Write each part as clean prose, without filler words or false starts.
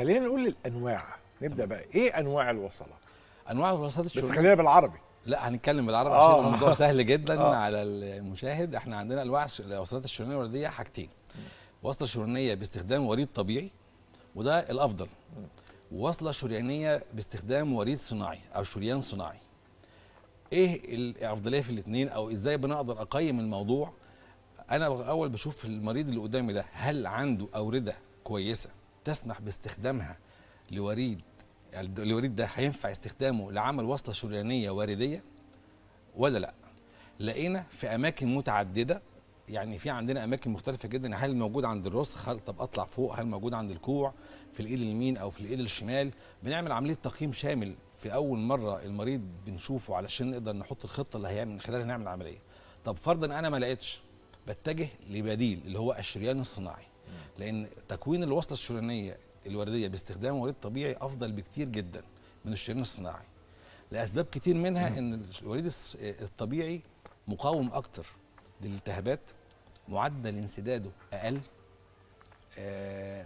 خلينا نقول الانواع، نبدا بقى ايه انواع الوصلات؟ انواع الوصلات بس الشريانيه. خلينا بالعربي. لا، هنتكلم بالعربي عشان الموضوع سهل جدا على المشاهد. احنا عندنا انواع الوصلات الشريانيه الوردية حاجتين: وصله شريانيه باستخدام وريد طبيعي وده الافضل، ووصله شريانيه باستخدام وريد صناعي او شريان صناعي. ايه الافضلية في الاثنين او ازاي بنقدر اقيم الموضوع؟ انا اول بشوف المريض اللي قدامي ده هل عنده اورده كويسة تسمح باستخدامها لوريد، يعني الوريد ده هينفع استخدامه لعمل وصله شريانيه وردية ولا لا. لقينا في اماكن متعددة، يعني في عندنا اماكن مختلفة جدا، هل موجود عند الرسخ، هل طب اطلع فوق، هل موجود عند الكوع، في الايد اليمين او في الايد الشمال. بنعمل عملية تقييم شامل في اول مرة المريض بنشوفه علشان نقدر نحط الخطة اللي هيعمل من خلالها نعمل العملية. طب فرضا انا ما لقيتش، بتجه لبديل اللي هو الشريان الصناعي، لان تكوين الوصلة الشريانيه الوردية باستخدام وريد طبيعي افضل بكتير جدا من الشريان الصناعي لاسباب كتير، منها ان الوريد الطبيعي مقاوم اكتر للالتهابات، معدل انسداده اقل،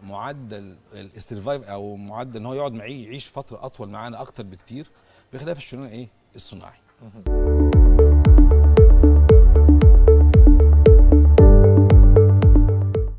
معدل ال survive او معدل ان هو يقعد معاه يعيش فترة اطول معانا اكتر بكتير، بخلاف الشريان ايه الصناعي.